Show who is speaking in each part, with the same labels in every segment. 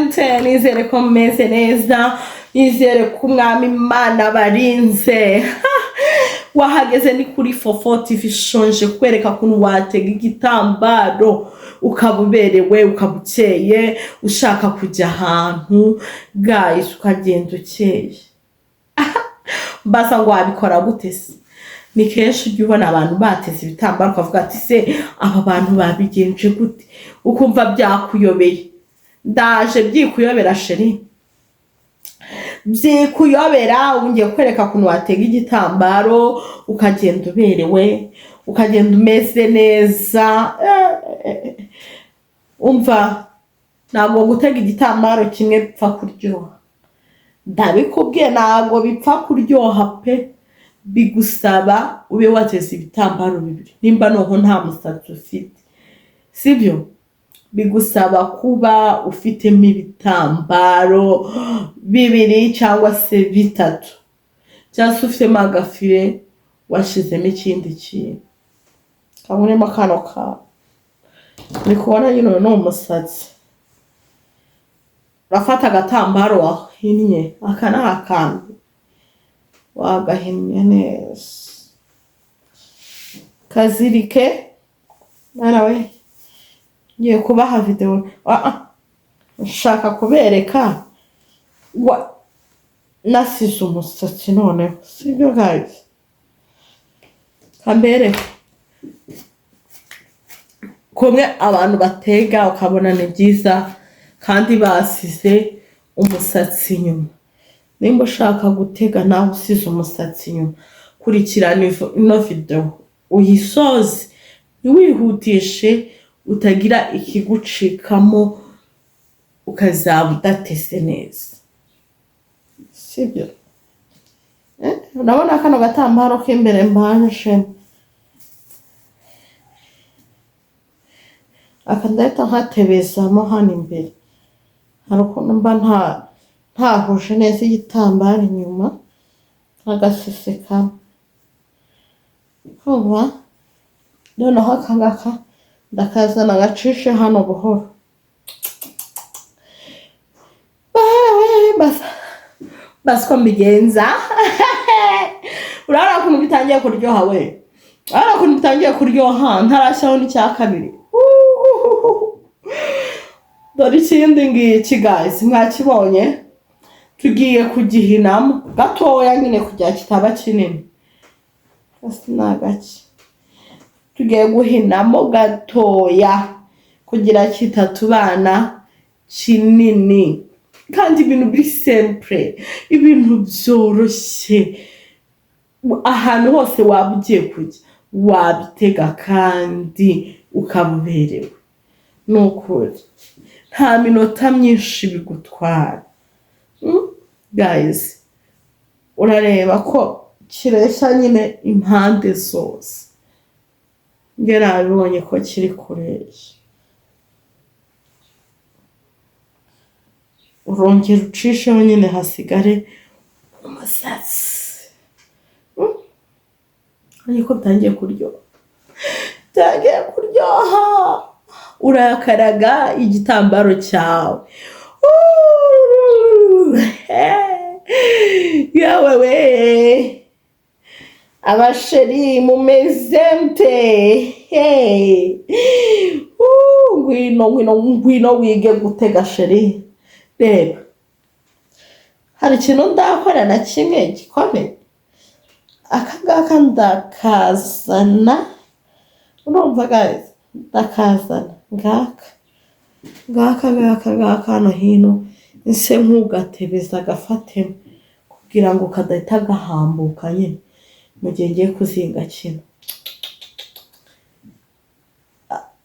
Speaker 1: Mute, nizere ko mumeze neza, nizere ko Umwami Imana barinze. Wahageze ni kuri Fofo TV, ishonje kwereka ukuntu watega igitambaro ukaba uberewe, ukaba ukeye, ushaka kujya ahantu, guys, ukagenda ukeye. Mbaza ngo wabikora gute se? Ni kenshi ujya ubona abantu bateze ibitambaro ukavuga ati: "Se aba bantu babigenje gute?" Ukumva byakuyobeye. Ndaje byikuyobera, chérie, byikuyobera. Ubu ngiye kwereka ukuntu watega igitambaro ukagenda uberewe, ukagenda umeze neza. Umva, ntabwo gutega igitambaro kimwe bipfa kuryoha, ndabikubwiye, ntabwo bipfa kuryoha pe. Bigusaba ube wateze ibitambaro bibiri, nimba noneho nta musatsi ufite, sibyo? Bigusaba kuba ufitemo ibitambaro bibiri cyangwa se bitatu, cyangwa se ufitemo agafire washyizemo ikindi kintu. Kabonemo kano kantu uri kubona nyine, uyu ni umusatsi. Urafata agatambaro wahinnye, aka ni akantu wagahinnye neza, kazirike. Mwana we, ngiye kubaha videwo. Nshaka kubereka nasize umusatsi noneho, sibyo guys? Kambereke kumwe abantu batega ukabona ni byiza kandi basize umusatsi inyuma. Nimba ushaka gutega nawe usize umusatsi inyuma, kurikirana ino videwo uyisoze, ntiwihutishe utagira ikigucikamo ukazaba udateze neza, sibyo? Urabona kano gatambaro k'imbere mbanjemo, aka ndahita nkatebezamo hano imbere. Hari ukuntu mba ntahuje neza igitambaro inyuma, nkagasesekamo. Kumva noneho aka ngaka ndakazana gacishe hano buhoro. Basi ko mbigenza. Urabona ukuntu bitangiye kuryoha we, urabona ukuntu bitangiye kuryoha ntarashyiraho n'icya kabiri. Dore ikindi ngiki, guys, mwakibonye? Tugiye kugihinamo gatoya nyine kugira kitaba kinini. Kasi ni agake, tugiye guhinamo gatoya kugira kitatubana kinini. Kandi ibintu biri simple, ibintu byoroshye, ahantu hose waba ugiye kujya wabitega kandi ukaba uberewe. Ni ukuri nta minota myinshi bigutwara. Guys, urareba ko kireshya nyine impande zose. Njye nabibonye ko kiri kureshya. Urongera ucisheho nyine hasigare umusatsi. Ariko bitangiye kuryoha, bitangiye kuryoha. Urakaraga igitambaro cyawe. Yewe we, aba chérie, mumeze mute? Hey. Ngwino, ngwino, ngwino wige gutega, chérie. Reba, hari ikintu ndakora na kimwe gikomeye. Aka ngaka ndakazana, urumva guys? Ndakazana ngaka, ngaka, ngaka, ngaka hano hino, nse nk'ugatebeza gafatemo kugira ngo kadahita gahambuka nyine mu gihe ngiye kuzinga kino.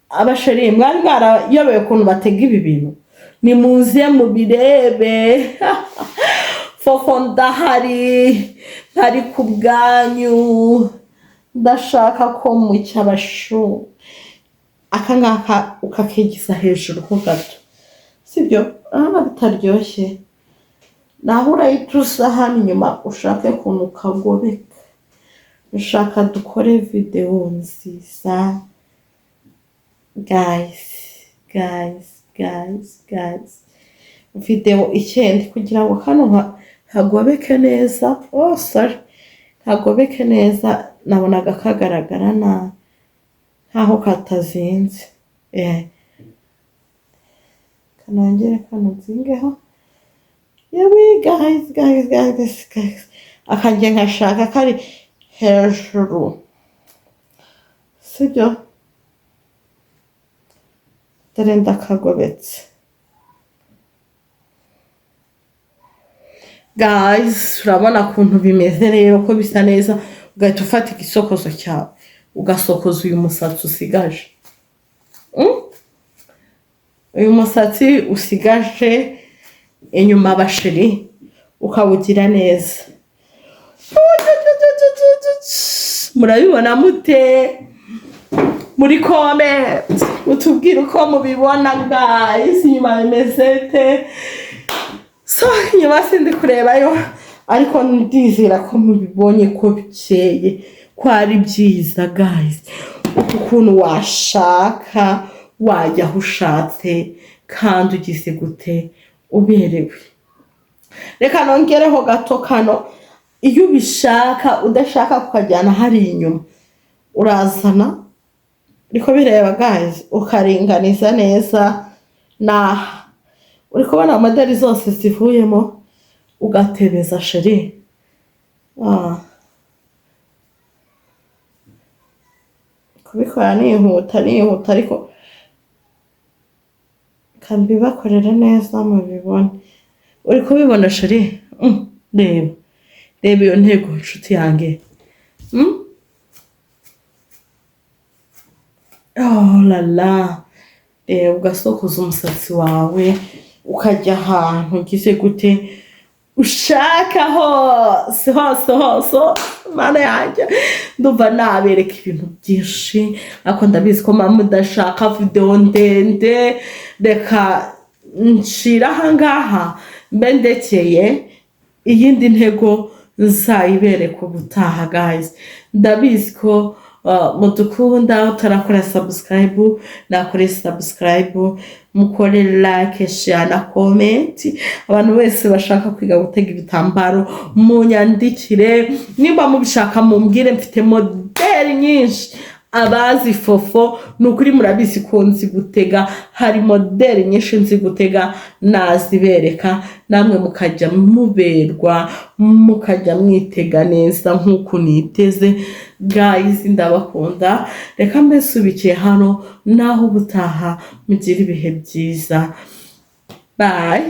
Speaker 1: Aba chérie, mwari mwarayobewe ukuntu batega ibi bintu? Nimuze mubirebe. Fofo ndahari, ntari ku bwanyu. Ndashaka ko mucya abashu. Aka ngaka ukakigiza hejuru ho gato, sibyo? Urabona bitaryoshye? Naho urahita uza hano inyuma ushake ukuntu ukagobeka. Ushaka dukore videwo nziza, guys, guys, guys, guys. Videwo icyenda kugira ngo kano kagobeke neza. Oh sorry, kagobeke neza, nabonaga kagaragara nabi nkaho katazinze. Kanongere kano nzingeho. Yewe guys, guys, guys, guys, akanjye nkashaka kari hejuru, sibyo? Dore ndakagobetse guys, urabona ukuntu bimeze rero ko bisa neza. Ugahita ufata igisokozo cyawe ugasokoza uyu musatsi usigaje. Uyu musatsi usigaje inyuma basheri, ukawugira neza. Murabibona mute muri comment? Utubwire uko mubibona guys, inyuma bimeze te? So inyuma sindi kurebayo, ariko ndizera ko mubibonye ko bikeye, ko ari byiza guys. Uku kuntu washaka wajya aho ushatse kandi ugize gute, uberewe. Reka nongereho gato kano. Iyo ubishaka, udashaka kukajyana hariya inyuma, urazana uriko bireba guys, ukaringaniza neza naha uri kubona modeli zose zivuyemo, ugatebeza chérie. Kubikora nihuta nihuta, ariko kambibakorere neza mubibone. Uri kubibona chérie? Reba, reba iyo ntego nshuti yanjye. Oh la la, reba, ugasokoza umusatsi wawe, ukajya ahantu ugize gute ushaka hose hose hose. Mana yanjye, ndumva nabereka ibintu byinshi, ariko ndabizi ko mama udashaka videwo ndende. Reka nshira ahangaha mbe ndekeye, iyindi ntego nzayibereka ubutaha guys. Ndabizi ko mudukunda. Utarakora subscribe nakore subscribe, mukore like, share na comment. Abantu bose bashaka kwiga gutega ibitambaro munyandikire, nimba mubishaka mumbwire, mfite modeli nyinshi. Abazi fofo ni ukuri murabizi ko nzi gutega, hari modeli nyinshi nzi gutega, nazibereka namwe mukajya muberwa, mukajya mwitega neza nk'uko niteze guys. Ndabakunda, reka mbese hano, naho ubutaha, mugire ibihe byiza, bye.